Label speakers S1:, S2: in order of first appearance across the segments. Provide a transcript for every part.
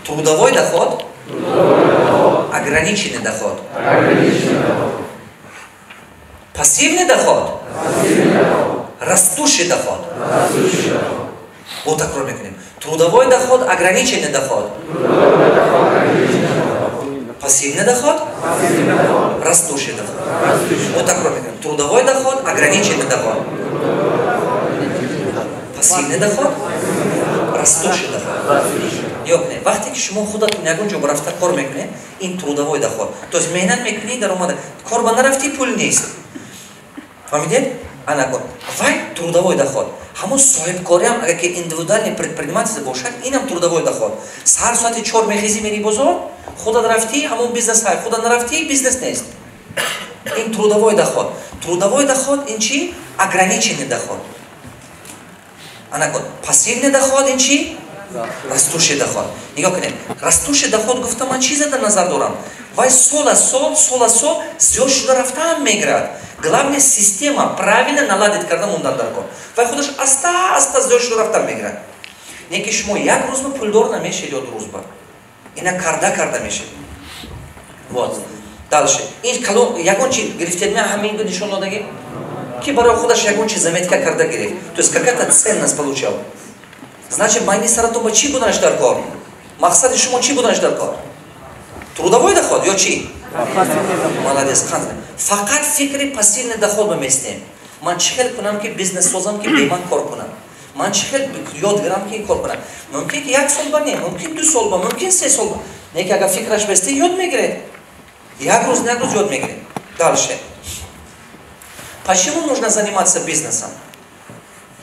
S1: Трудовой доход, ограниченный доход. Пассивный доход, растущий доход. Вот так мекунем. Трудовой доход, ограниченный доход. Пассивный доход, растущий доход. Вот так мекунем. Трудовой доход, ограниченный доход. Пассивный доход, растущий доход. Ёкне, вақте ки шумо худатон ягон ҷо рафта кор мекунед, ин трудовой доход. То есть меҳнат мекунӣ, даромада. Кор ба нарафтӣ, пул нест. Фаҳмидед? Ана кун. Вай трудовой доход. Ҳамон соҳибкориам, агар ки индивидуальный предприниматель бошад, инам трудовой доход. Саҳар соати 4 мехезӣ, мери бозор, худат рафтӣ, ҳамон бизнес ҳай, худат нарафтӣ, бизнес нест. Ин трудовой доход. Трудовой доход ин чи? Ограниченный доход. Ана кун. Пассивный доход ин чи? Растущий доход. Нигоҳ кунед. Растущий доход гуфта ман чизе дар назар дорам? Вай сол аз сол, сол аз сол зиёд шуда рафтаам мегирад. Главное, система правильно наладить карда мондан дар кор. Вай худаш аста аста зиёд шуда рафтан мегирад. Не ки шумо як рӯз ба пулдор намешед ё 2 рӯз ба. Ина карда карда мешед. Вот. Дальше. Ин калон ягон чи гирифтед, ме ҳамин нишон додагӣ? Ки барои худаш ягон чи заметка карда гирифт. То есть какая-то ценность получал. Значит, майни саратон ба чӣ буданаш дар кор? Мақсади шумо чӣ буданаш дар кор? Трудовой доход ё чӣ? Молодец, фақат фикри пассивный доход ба местем. Ман чӣ хел кунам, ки бизнес созам, ки бе ман кор кунам? Ман чӣ хел ёд гирам, ки ин кор кунам? Мумкин ки як сол ба не, мумкин 2 сол ба, мумкин 3 сол ба. Не ки агар фикраш бесте, ёд мегиред. Як рӯз, як рӯз ёд мегиред. Дальше. Почему нужно заниматься бизнесом?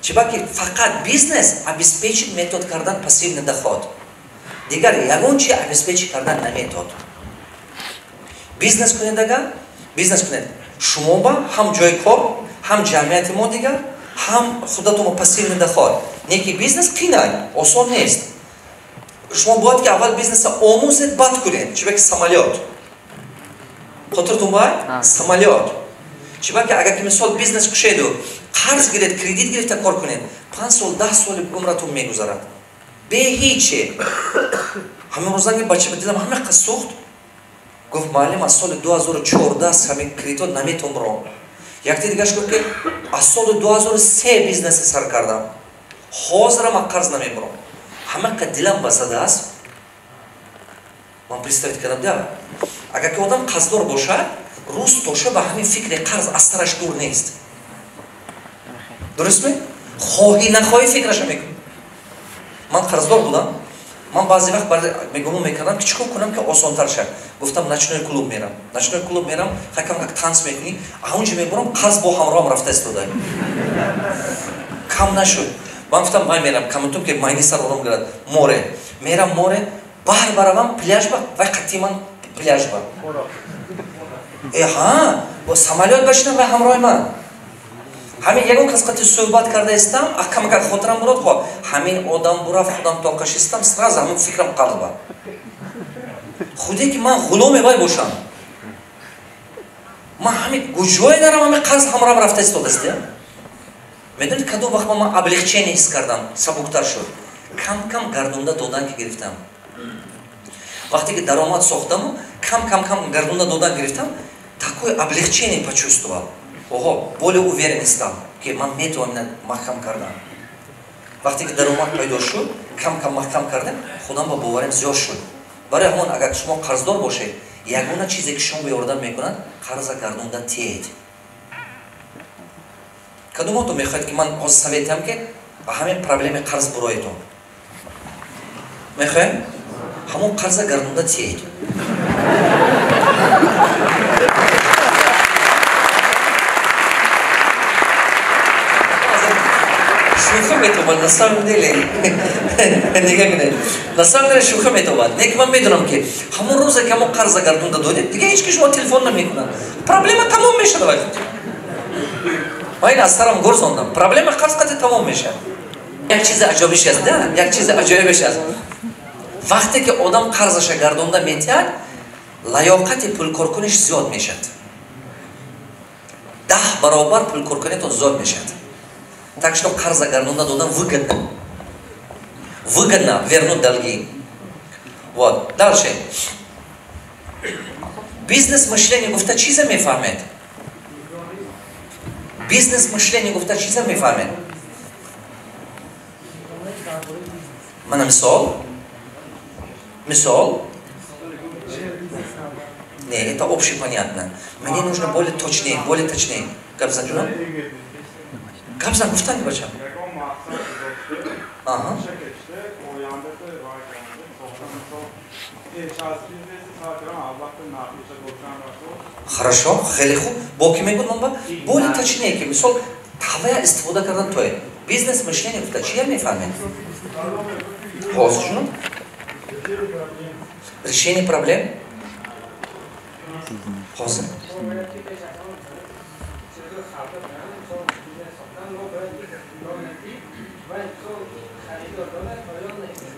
S1: Чибаки фақат бизнес обеспечит метод кардан пассивный доход. Дигар ягон чи обеспечить кардан наметод. Бизнес кунед, ага, бизнес кунед. Шумо ба ҳам ҷои кор, ҳам ҷамъияти мо дигар, ҳам худатон пассивный доход. Не ки бизнес қинай, осон нест. Шумо бояд ки аввал бизнеса омӯзед, баъд кунед. Чибаки самолёт. Хотиртон бай? Самолёт. Чибаки агар ки мисол бизнес кушеду, қарз гиред, кредит гирифта кор кунед, 5 сол, 10 соли умратон мегузарад. Бе ҳиче. Ҳамин рӯзанги бача ба дилам ҳама қас сӯхт. Гуфт: «Муаллим, аз соли 2014 ҳамин кредитот наметонром». Якти дигаш гуфт, ки аз соли 2003 бизнеси сар кардам, ҳозирам аз қарз намебурам. Ҳама қа дилам басадааст. Ман представить кардам, да, агар ки одам қарздор бошад, рӯз то шаб ба ҳамин фикри қарз аз сараш дур нест. Дурустме? Хоҳӣ нахоҳӣ, фикраша мекунӣ. Ман қарздор будам. Ман баъзе вақт мегумон мекардам, ки чӣ кор кунам, ки осонтар шавад. Гуфтам, ночной клуб мерам, ночной клуб мерам, хакам как танц мекунӣ, аунҷо мебурам, қарз бо ҳамроҳам рафта истода, кам нашуд. Ман гуфтам, вай мерам камтум, ки майни сар ором гирад, море мерам, море баҳр баравам, пляж ба вай қатъи ман, пляж ба э ҳа, бо самолёт башинам, вай ҳамроҳи ман. Ҳамин ягон кас қати суҳбат карда истам, акамакак хотирам бурод, хо ҳамин одам бурафт, худам тоқашистам, сразу ҳамин фикрам қалба худе, ки ман ғуломе вай бошам. Ман ҳамин куҷое нарам, ҳамин қарз ҳамроҳам рафта истодааст. Медонед, кадом вақт ман облегчение ҳис кардам, сабуктар шуд? Кам кам гардонда додан ки гирифтам. Вақте ки даромад сохтаму кам кам кам гардонда додан гирифтам, такое облегчение почувствовал. Ого, более уверен стал, ки ман метавонам маҳкам кардан. Вақте ки даромад пайдо шуд, кам кам маҳкам кардем, худам ба боварим зиёд шуд. Барои ҳамон, агар шумо қарздор бошед, ягона чизе, ки шумо ба ёрдам мекунад, қарза гардонда тиед. Кадомото мехоҳед, ки ман ҳозир совет диҳам, ки ба ҳамин проблеми қарз буроедон? Мехоҳем? Ҳамон қарза гардонда тиед. Шӯхӣ метобад, на самом деле. Нигоҳ кунед, на самом деле шӯхӣ метобад, не ки ман медонам, ки ҳамон рӯзе, ки ҳамон қарза гардонда додед, дига ҳеч ки шумо телефон намекунад, проблема тамом мешавад. Вай ман ин аз сарам гурзондам, проблема қарз қати тамом мешавад. Як чизи аҷоибиш аст, да, як чизи аҷоибиш аст: вақте ки одам қарзаша гардонда метиҳад, лаёқати пулкоркуниш зиёд мешавад, 10 баробар пулкоркунитон зиёд мешавад. Так что қарза гардонда додан выгодно, выгодно вернуть долги. Вот дальше, бизнес мышление гуфта чиза мефаҳмед? Бизнес мышление гуфта чиза мефаҳмед? Мана мисол, мисол. Не, это общепонятно. Мне нужно более точнее, более точнее. Гапзан ҷунам? Гапзан гуфтан бачам. Аҳа. Хорошо, хеле хуб. Бо ки мегӯд ман ба? Более точнее ки мисол ҳавая истифода кардан тое. Бизнес мышление гуфта чия мефаҳмед? Ҳозир ҷунам? Решение проблем? Ҳозир.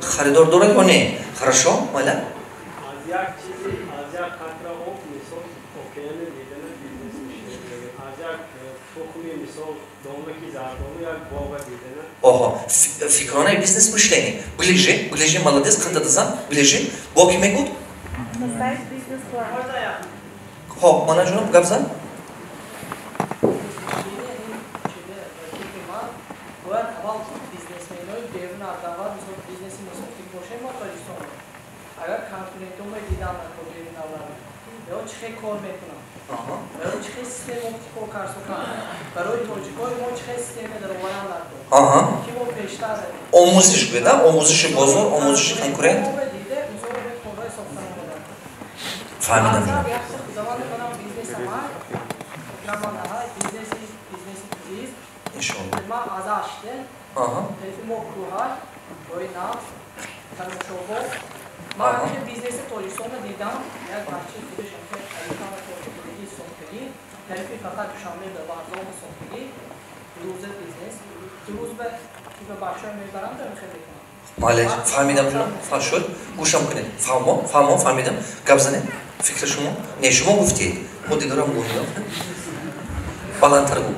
S1: Харидор дорад ё не? Хорошо, майла?
S2: Аз як чизи, аз як қатра об мисол океани дидана бизнес мышление. Аз як тухми мисол донаки зардолу як боға дидана.
S1: Оҳо, фикронаи бизнес мышление. Ближе, ближе, молодец, қандатазан, ближе. Бо ки мегӯд? Хоб, мана ҷуноб, гап зан.
S3: Бояд аввал бизнесменои берун аз давлат, мисол бизнеси мусофир бошем мо Тоҷикистон. Агар конкурентонро дидан накор берун давлат, ё чӣ хел кор мекунанд, барои чӣ хел система кор карсоканд, барои тоҷикои мо чӣ хел система дароваранд накор, ки мо пештар
S1: омӯзиш гӯяд, омӯзиши бозор, омӯзиши конкурент.
S3: Дида мисол корҳои сохтан омаданд.
S1: Фаҳмидам. Иншоалло.
S3: Ман аз аште. Тарафи мо кӯҳар, рӯи нав, тамошобо. Ман ҳамин бизнеси Тоҷикистонро дидам, як бачаи худаш ҳамин алифама тоҷикӣ сохтагӣ, тарафи фақат Душанбе ба варзома сохтагӣ, рӯза бизнес. Рӯз ба типа бачаҳо мебаранд, ҳамин мекунанд.
S1: Мале, фаҳмидам ҷуноб, фаҳм шуд. Гӯшам кунед. Фаҳмо, фаҳмо, фаҳмидам. Гап занед. Фикри шумо? Не, шумо гуфтед. Мо дигарам гуфтем. Баландтар гӯ.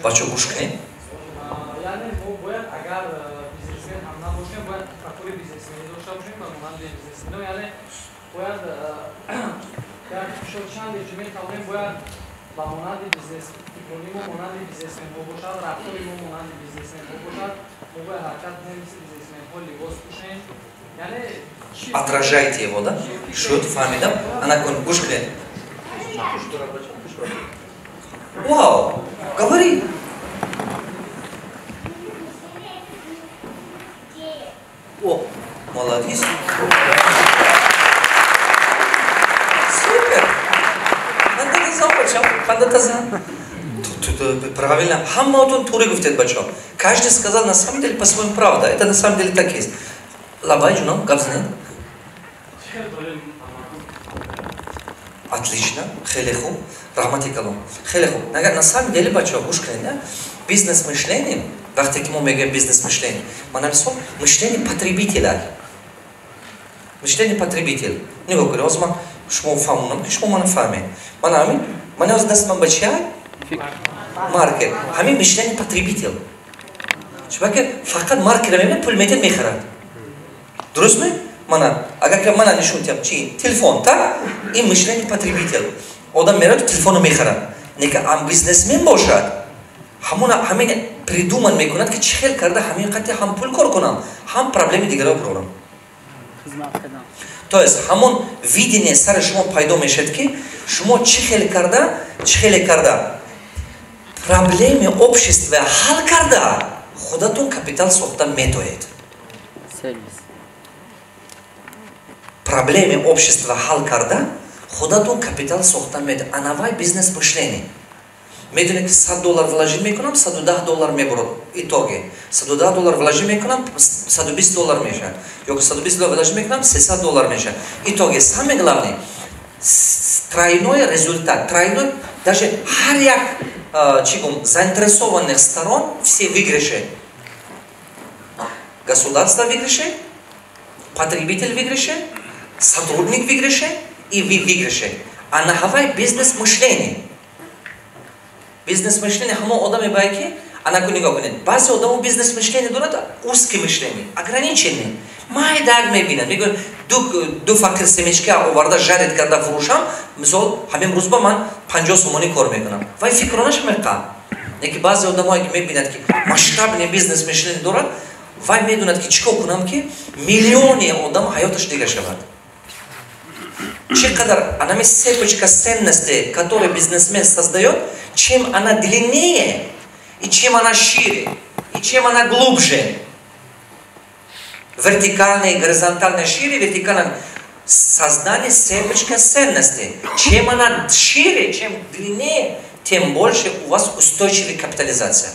S1: Бачо гӯш кунед.
S4: Яъне мо бояд агар бизнесмен ҳам набошем, бояд тафаккури бизнесмени дошта бошем ва монанди бизнесмено, яъне бояд як чанде ки метавонем, бояд ба монанди бизнес фикрони мо монанди бизнесменҳо бошад, рафтори мо монанди бизнесменҳо бошад, мо бояд ҳаракат кунем мисли бизнесменҳо либос пӯшем. Яъне
S1: отражайте его, да? Шуд, фаҳмидам. Ана кун, гӯш кунед. Вау, говори. О, молодец. Супер. Хандатазан, бачам, хандатазан. Правильно. Ҳамаотон туре гуфтед, бачо. Каждый сказал на самом деле по-своему правда. Это на самом деле так есть. Лабай, ҷуноб, гап занед. Отлично, хеле хуб. Раҳмати калом. Хеле хуб. На самом деле, бачо, гӯш кунед, бизнес мышление, вақте ки мо мегӯем бизнес мышление, мана мисол, мышление потребителя. Мышление потребитель. Нигоҳ кунед, ҳозир ман шумо фаҳмонам, ки шумо мана фаҳмед. Мана ҳамин, мана ҳозир даст ман ба чи ай? Маркер. Ҳамин мышление потребитель. Чунки фақат маркера мебинад, пул метиҳад, мехарад. Дуруст ме? Мана, агар ки мана нишон диҳам, чи? Телефон, так? Ин мышление потребитель. Одам меравад, телефонро мехарад. Неки ам бизнесмен бошад, ҳамон ҳамин придуман мекунад, ки чӣ хел карда ҳамин қати ҳам пул кор кунам, ҳам проблеми дигарро бирорам. То есть ҳамон видение сари шумо пайдо мешавад, ки шумо чӣ хел карда проблеми общества ҳал карда худатон капитал сохта метоед. Проблеми общества ҳал карда худатон капитал сохта метоед. Анавай бизнес мышление. Медонед, ки $100 вложи мекунам, $110 мебурад итоге. $110 вложи мекунам, $120 мешавад. Ё $120 вложи мекунам, $300 мешавад. Итоге самое главное, тройной результат, тройной, даже ҳар як чигум заинтересованных сторон все выигрыши. Государство выигрыше, потребитель выигрыше, сотрудник выигрыше и вы выигрыше. А на Хавай бизнес мышление. Бизнес мышление ҳамон одаме бае, ки Анаку, нигоҳ кунед, баъзе одамо бизнес мышление дорад, узкий мышление, ограниченный, майдак мебинад. Мегӯяд: ду фақир семечка оварда, жарить карда фурӯшам, мисол, ҳамин рӯзба ман 50 сомонӣ кор мекунам. Вай фикронаш меқа. Леки баъзе одамое ки мебинад, ки масштабный бизнес мышление дорад, вай медонад, ки чӣ кор кунам, ки миллионе одам ҳаёташ дига шавад. Чӣ қадар анами цепочка ценности, которую бизнесмен создает, чем она длиннее, и чем она шире, и чем она глубже, вертикальная и горизонтальная, шире, вертикальная, создание цепочка ценностей. Чем она шире, чем длиннее, тем больше у вас устойчивая капитализация.